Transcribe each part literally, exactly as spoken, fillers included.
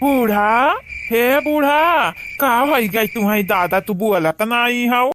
बूढ़ा, हे बूढ़ा, का होइ गइ तुहइ दादा, तू बोलत नाहीं हउ?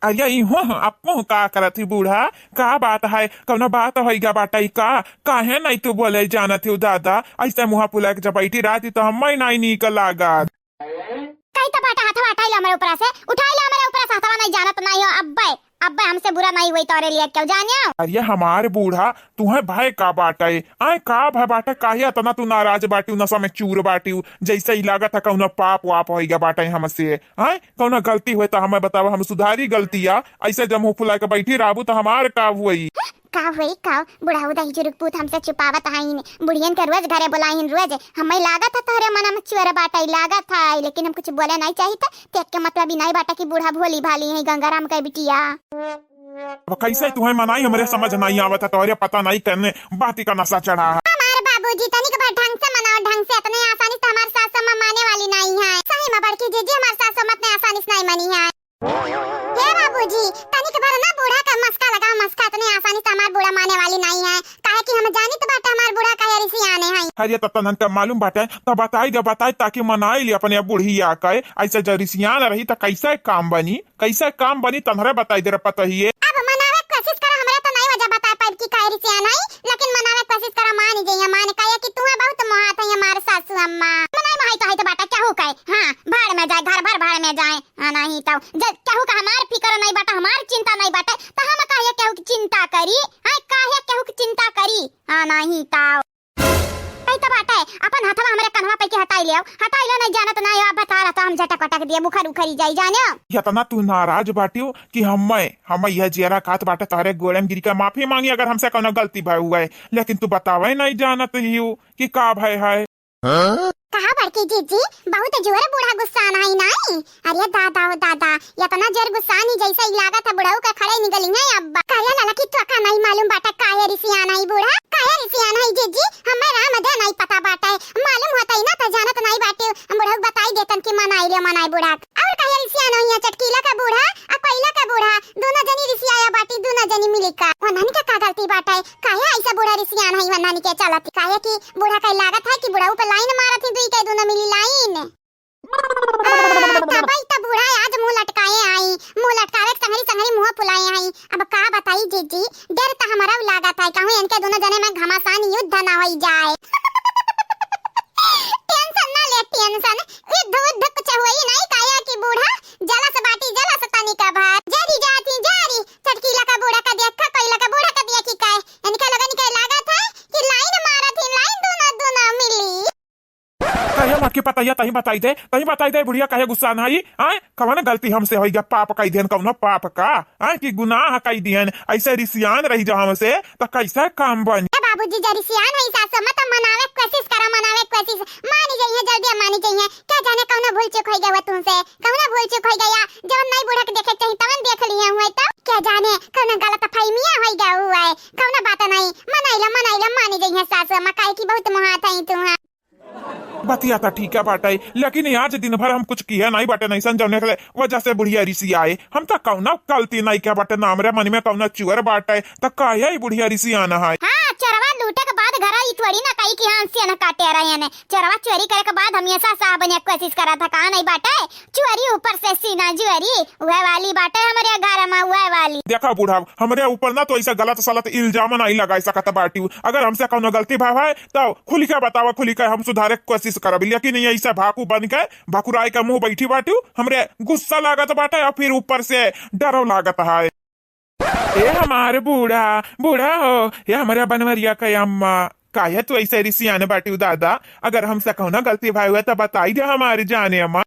अरे इहो अपो का करत ही बूढ़ा, का बात है, कउनो बात होइ गा बाटइ का? काहे नाहीं तू बोलइ जानत ही दादा? अइसे मुँह फुलाइ के जब बइठी रहती त हमइ नाहीं नीक लागत। कही त बाटा, हथवा उठाइ ले हमरे ऊपरा से, उठाइ ले हमरे ऊपरा से हथवा, नाहीं जानत नाहीं हो अब्बे। अब्बे हमसे बुरा नाहीं होई तोरे लिए केउ जान्यो। अरे हमार बूढ़ा, तुहइ भय का बाटइ? आय का भय बाटइ? काहे अतना तू नाराज बाटिउ, नसा में चूर बाटिउ? जइसे ही लागत है कउनो पाप वाप होइ गा बाटइ हमसे। आय कउनो गलती होई त हमइ बतावा, हम सुधारी गलतिया। अइसे जब मुँह फुलाइ के बइठी रहबू त हमार का होई? का होई का? बुढ़ऊ दही जुरुक पूत हमसे छुपावत हइन। बुढ़ियन के रोज घरे बोलाइन रोज। हमइ लागत है तोहरे मना में चुअर बाटइ लागत है, लेकिन हम कुछ बोले नाहीं चाहित। तेक के मतलब ई नाहीं बाटा कि बूढ़ा भोली भाली है गंगाराम के बिटिया। अब कइसे तुहइ मनाई, हमरे समझ नाहीं आवत है, तोहरे पता नाहीं कउने बाती का नसा चढ़ा है। हमार बाबूजी तनिक भर ढंग से मनाओ, ढंग से, अतने आसानी से हमार सास अम्मा माने वाली नाहीं है। सही में बड़की जीजी हमार सास अम्मा अतने आसानी से नाहीं मनी है। हे बाबूजी, तनिक भर ना बूढ़ा का मस्का लगाओ, मस्का, अतने आसानी से हमार बूढ़ा माने वाली नाहीं है, काहे कि हम जानित बाटे हमार बूढ़ा काहे रिसियाने हैं। अरे त तन्हन का मालूम बाटे, त बताइ दे, बताइ, ताकि मनाइ ले अपने बुढ़िया के। अइसे जब रिसियान रही त कइसे काम बनी? कइसे काम बनी तन्हरे बताइ दे रे पतोहिए। अब मनावे के कोशिश करा, हमरे त नाहीं वजह बताइ पाइब कि काहे रिसियान है, लेकिन मनावे के कोशिश करा, मान जइहे, मान, काहे कि तुहइ बहुत मोहात है हमार सासू अम्मा। हम नाहीं मोहाई तो है तो बाटा केहू कहे, हाँ, भाड़ में जाए, घर भर भाड़ में जाए। हाँ, नाहीं तो जब केहू का हमार फिकर नाहीं बाटे, हमार चिंता नाहीं बाटे, त हम काहे केहू की चिंता करी? हाँ, काहे केहू की चिंता करी? हाँ, नाहीं तो कही त बाटे, अपन हथवा हमरे कन्हवा पे के हटाइ लेउ, हटाइ लेउ, नाहीं जानत नाहीं हो, अब बता रहता हम झटक वटक दिए, बुखार उखरी जाई जान्यो। यतना तू नाराज बाटिउ कि हमइ, हमइ यह जियरा खात बाटे तोहरे गोड़े में गिरि के माफी माँगी अगर हमसे कउनो गलती भय हुए, लेकिन तू बतावइ नाहीं जानत हिउ कि का भय है। हाँ? कहा बड़की जीजी, बहुत जोर बूढ़ा गुस्सान है नाहीं? अरे दादा ओ दादा, यतना जोर गुस्सान ही जइसे ही लागत है बुढ़ऊ के खड़े निकली है अब। काहे ललकी तोका नाहीं मालूम बाटे काहे रिसियान है बूढ़ा? काहे रिसियान है जीजी? हमइ राम दे नाहीं पता बाटे। मालूम होतइ ना त जानत नाहीं बाटे। हम बुढ़ऊ बताइ देतन कि मनाइ ले मनाइ बूढ़ा। अउर काहे रिसियान है चटकीला का बूढ़ा, आ कोइला का बूढ़ा? दुनो जनी रिसियाया बाटी, दुनो जनी मिली का। वनन के का गलती बाटे? काहे अइसा बूढ़ा रिसियान है वनन के चलत? काहे कि बूढ़ा कइ लागत है कि बुढ़ऊ पे लाइन मारत ही, दुइ के दुनो मिली लाइन। आ, तबइ त बूढ़ा आज मुँह लटकाए आई, मुँह लटकावे के संगरी संगरी मुँह फुलाए आई। अब का बताई जीजी, डर त हमरा लागत है, कहूँ इनके दुनो जने में घमासान युद्ध ना होइ जाए। Tension ना ले, tension, युद्ध उद्ध कुछ होई नाहीं, काहे कि बूढ़ा जलस बाटी, जलस तनिका भर। जरी जाती, जरी, चटकीला का बूढ़ा का देखा, कोइला का बूढ़ा का देखी काहे। इनके लोगन के लागत है कि लाइन मारत ही, लाइन दुनो, दुनो मिली। काहे माँ के पतैया, तहीं बताइ दे, तहीं बताइ दे, बुढ़िया काहे गुस्सान है? आय, कवन गलती हमसे होइ गा, पाप कइ दिहन, कउनो पाप का? आय, कि गुनाह कइ दिहन, अइसे रिसियान रही जा हमसे, त कइसे काम बनी? ए बाबूजी, जरी सियान है सासु, मत मनावे कोशिश करा, मनावे कोशिश। मानी जइहे, जल्दी मानी जइहे। का जाने कउनो भूल चूक होइ गा हुआ तुमसे, कउनो भूल चूक होइ गा या जवन नाई बूढ़ा के देखे के चाही, तवन देख लिए हुए तो। का जाने कउनो गलत फहमिया होइ गा हुआ है, कउनो बात नाई। मनाइला, मनाइला, मानी जइहे सासु अम्मा, काहे कि बहुत मोहात है तू। बतिया त ठीके बाटे, लेकिन आज दिन भर हम कुछ किहे नाई बाटे, नइसन जउने के वजह से बुढ़िया रिसियाए। हम त कउनो गलती नाई किहे बाटे, ना हमरे मन में कउनो चुअर बाटे, त काहे ई बुढ़िया रिसियान है? हाँ, चरवा लूटे के बाद घरा ई थोड़ी ना कही कि हाँ, सियन काटे रहे ने। चरवा चोरी करे के बाद हमेशा साह बने के कोशिश करत है, कहा नाई बाटे? चोरी ऊपर से सीना जुअरी, उहे वाली बाटे हमरे घर में, उहे वाली। देखा बूढ़ा, हमरे ऊपर ना तू अइसा गलत सलत इल्जाम नाई लगाई सकत बाटिउ। अगर हमसे कउनो गलती भा है, तो खुल के बतावा, खुल के हम सुधारे के कोशिश करब, लेकिन ये अइसा भाकू बन के, भकुराई के मुँह बैठी बाटिउ, हमरे गुस्सा लागत बाटे और फिर ऊपर से डरो लागत है। ए हमार बूढ़ा, बूढ़ा हो, ए हमरे बनवरिया के अम्मा, काहे तू अइसे रिसियान बाटिउ दादा? अगर हमसे कउनो गलती भा हुआ तो बताई दे हमार जाने अम्मा।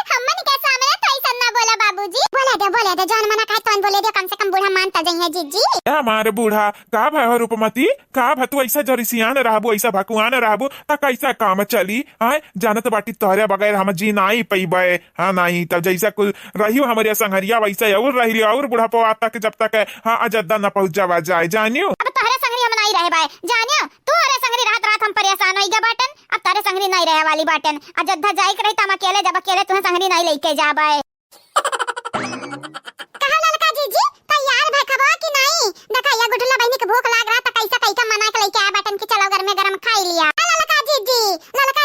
हमन के सामने तो अइसन ना बोला बाबूजी। बोले दे, बोले दे, जौन मना कहे तौन बोले दे, कम से कम बूढ़ा मान तो जइहे जीजी। ए हमार बूढ़ा, का भा हो रूपमती? का भा तू अइसा जो रिसियान रहबू, अइसा भकुआन रहबू, त कइसा काम चली? आय, जानत बाटी तोहरे बगैर हम जी नाई पइबे। हाँ, नाई, तब जइसा कुल रहियो हमरे संघरिया, वइसे और रहि लियो, और बुढ़ापा तक, जब तक, हाँ, अजद्दा न पहुँच जावा जाए, जानियो। अब तोहरे संघरी हम नाई रहे बाए, जानियो, तू हरे संघरी रहत रहत हम परेशान होई गए बाटन, अब तोहरे संघरी नाई रहे वाली बाटन। अजद्दा जाए के रही त हम अकेले जब, अकेले तुहे संघरी नाई लेके जाबे। कहा ललका जीजी, तैयार भए खबो कि नाई? देखा, या गुठला बहिनी के भूख लाग रहा, त कैसा कैसा मना के लेके आया बाटन कि चलो गरमे गरम खाई लिया। ए ललका जीजी, ललका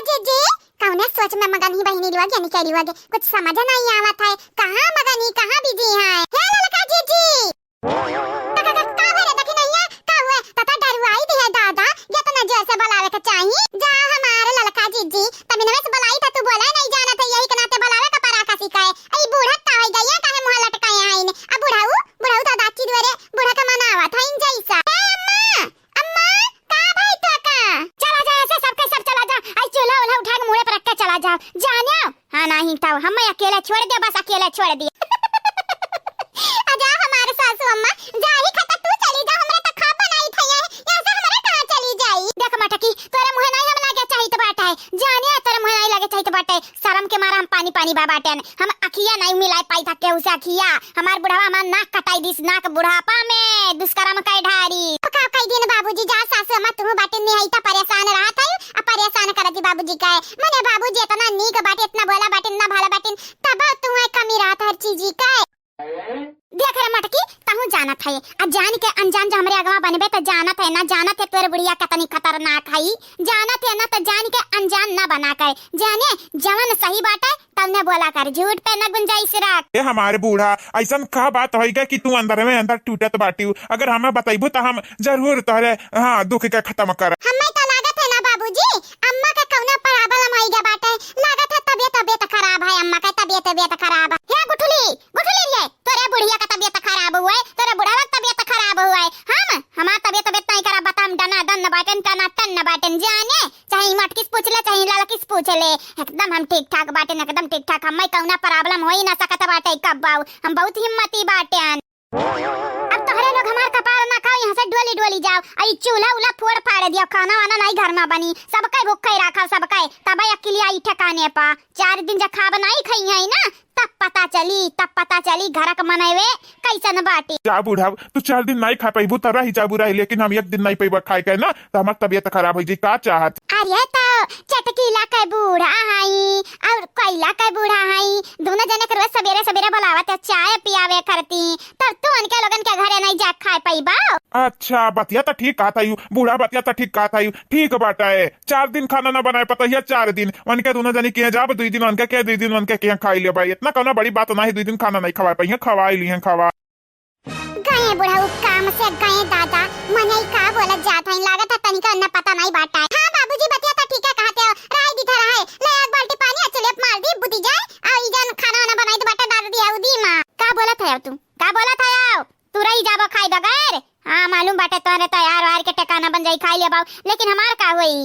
कौने सोच में मगन ही बहिनी लोग, यानी कह रही होगे, कुछ समझ नहीं आवत है, कहाँ मगन ही, कहाँ बिजी है। हे ललका जीजी, का, का, का, का भरे देखी नहीं है, का हुए? तता डरुआई दिहे दादा, ये तो न जोर से बुलावे के चाही। जा हमारे ललका जीजी, तब इनमें से बुलाई था, तू बोले नहीं जानत है, यही के नाते बुलावे का परा का सिखाए। ई बूढ़ा का हो गई है, काहे मुँह लटकाए हैं इन्हें? अब बुढ़ाऊ, बुढ़ाऊ तो दाची दुआरे, बूढ़ा का मनावा था इन जैसा। ए अम्मा, अम्मा, का भाई तो का? चला जा ऐसे सबके सब चला जा। आई चूल्हा उल्हा उठा के मुड़े पर रख के चला जाओ। जाने? हाँ, नहीं तो हम अकेले छोड़ दे, बस अकेले छोड़ दे। आजा हमारे सासू अम्मा, जा ही खाता तू चली जा, हमरे तो खा बनाई थई है, यहाँ से हमरे कहाँ चली जाई? देख मटकी, तोरे मुँहे नहीं हम लागे चाहित बाटे, जाने तोरे मुँहे नहीं लागे चाहित बाटे, शर्म के मारा हम पानी पानी बा बाटेन, हम अखिया नहीं मिलाए पाई था केहू से अखिया, हमार बुढ़वा हमार नाक कटाई दिस, नाक बुढ़ापा में दुष्कर्म कई ढारी। का कई दिन बाबूजी जा सासू अम्मा तू बाटे निहाई त परेशान रहत है, आ परेशान करती बाबूजी का है, मने बाबूजी इतना नीक बाटे, इतना भोला बाटे, इतना भला बाटे, तब तू है कमी रहत हर चीज का है। देख रे मटकी, तहूँ जानत है, आ जान के अनजान जो हमरे अगवा बनबे त जानत है ना, जानत है तोर बुढ़िया कतनी खतरनाक है, जानत है ना त जान के अनजान ना बना कर, जाने जवन सही बाटे तवने बोला कर, झूठ पे न गुंजाइश रख। ए हमारे बूढ़ा, ऐसन का बात होई गए कि तू अंदर में अंदर टूटत बाटिउ? अगर हमें बतैबू त हम जरूर तोहरे, हाँ, दुख के खत्म कर। हमें तो लागत है ना बाबूजी, अम्मा का कौनो problem होई गया बाटे, लागत है तबियत, तबियत खराब है, अम्मा का तबियत, तबियत खराब है। हे गुठली, गुठली रे, तोरे बुढ़िया का तबियत खराब हुआ है, तोरे बुढ़वा का तबियत खराब हुआ है। हम, हमार तबियत, तबियत नहीं खराब, बता हम डना डन न बाटेन, टना टन न बाटेन, जाने, चाहे ई मटकिस पूछ ले, चाहे ई ललकिस पूछ ले, एकदम हम ठीक ठाक बाटेन, एकदम ठीक ठाक, हमें कौना problem होई ना सकत बाटे कब्बाऊ, हम बहुत हिम्मती बाटेन। अब तोहरे लोग हमार कपार ना खाओ, यहाँ से डोली डोली जाओ, आ ई चूल्हा उल्हा फोड़ फाड़ दियो, खाना वाना नहीं घर में बनी, सबके भूखे रखो, सबके, तब अकेली आई ठिकाने पा। चार दिन जब खाब नहीं खाई है ना, तब पता चली, तब पता चली घर के मनवे कैसन बाटी। जा बूढ़ा, तू चार दिन नहीं खा पैबू त रही जा बुराई, लेकिन हम एक दिन नहीं पैबा खाए के ना, तो हमार तबियत खराब हो जाई। का चाहत? अरे तो चटकीला के बूढ़ा हई और कोयला के बूढ़ा हई, दोनों जने के रोज सबेरे सबेरे बुलावत है, चाय पियावे करती, तब तू उनके लोगन के घरे नहीं जा खाए पैबा। अच्छा, बतिया तो ठीक कहत हई, बूढ़ा बतिया तो ठीक कहत हई, ठीक बाटे। चार दिन खाना ना बनाए पतहिया, चार दिन उनके दोनों जनी के जाब, दुई दिन उनके के, दुई दिन उनके के खाई लेबा। इतना कौनो बड़ी बात नहीं, दुई दिन खाना नहीं खवाए पइहे, खवाई लिहे, खवा। गए बुढ़ऊ काम से गए दादा, मने ई का बोलत जात हईं, लागत है तनिका अन्ना पता नहीं बाटा। हाँ बाबूजी, बतिया तो ठीक है कहते हो, राई दी धरा है, ले एक बाल्टी पानी आ चुल्हे पे मार दी, बुती जाए, आ ई जन खाना वाना बनाई तो बाटा डाल दिया उदी माँ। का बोलत है तू, का बोलत है? तू रही जाबो खाई बगैर? हाँ, मालूम बाटे तोहरे तो यार वार के ठिकाना बन जाई, खाई लेबाऊ, लेकिन हमार का होई?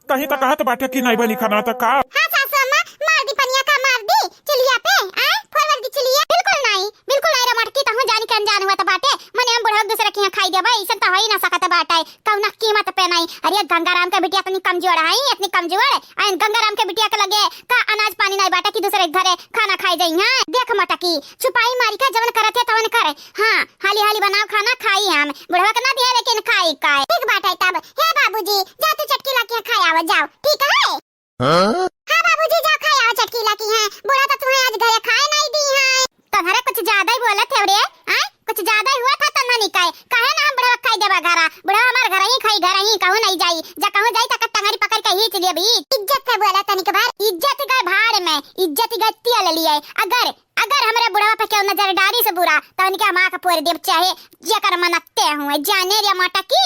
कहीं तो कहत बाटे कि नहीं बनी खाना तो का? हाँ सासू अम्मा, मार दी पनिया का, मार दी चुलिया पे, आय, फोरवर दी चुलिया। बिल्कुल नहीं, बिल्कुल नहीं रे मटकी, तहूँ जानी के अनजान हुआ तो बाटे, मने हम बुढ़वा दूसरे के यहाँ खाई देबे, ऐसन तो हो ही ना सकत बाटे, कौना कीमत पे नहीं। अरे गंगाराम के बिटिया इतनी कमजोर है, इतनी कमजोर, आ इन गंगाराम के बिटिया के लगे का अनाज पानी नहीं बाटे कि दूसरे के घरे खाना खाए जाई हैं। देख मटकी, छुपाई मारी के जवन करत है तवन करे। हाँ, हाली हाली बनाओ खाना, खाई हम। बुढ़वा के ना दिया लेकिन खाई काए। ठीक बात है तब। हे बाबूजी, जा तू चटकीला के खाए आवा, जाओ। ठीक है? हाँ? हाँ बाबूजी, जाओ खाए आवा चटकीला के। बुढ़ा तो तुम्हें आज घरे खाए नहीं दी है। तोहरे कुछ ज्यादा ही बोलत है रे, आय? कुछ ज्यादा ही हुआ था तन्ना निकाय। काहे ना हम बुढ़वा खाई देबा घरा? बुढ़वा हमार घर ही खाई, घर ही कहूँ नहीं जाई। जा कहूँ जाई त टंगरी पकड़ के खींच लेबी। इज्जत से बोला तनिक बार। इज्जत गए भाड़ में, इज्जत गए तेल लिए। अगर अगर हमरे बुढ़वा पे केहू नजर डारी से बुरा, त उनके हम आँख फोड़ देब, चाहे जेकर मन अत्ते हुए, जाने रे मटकी।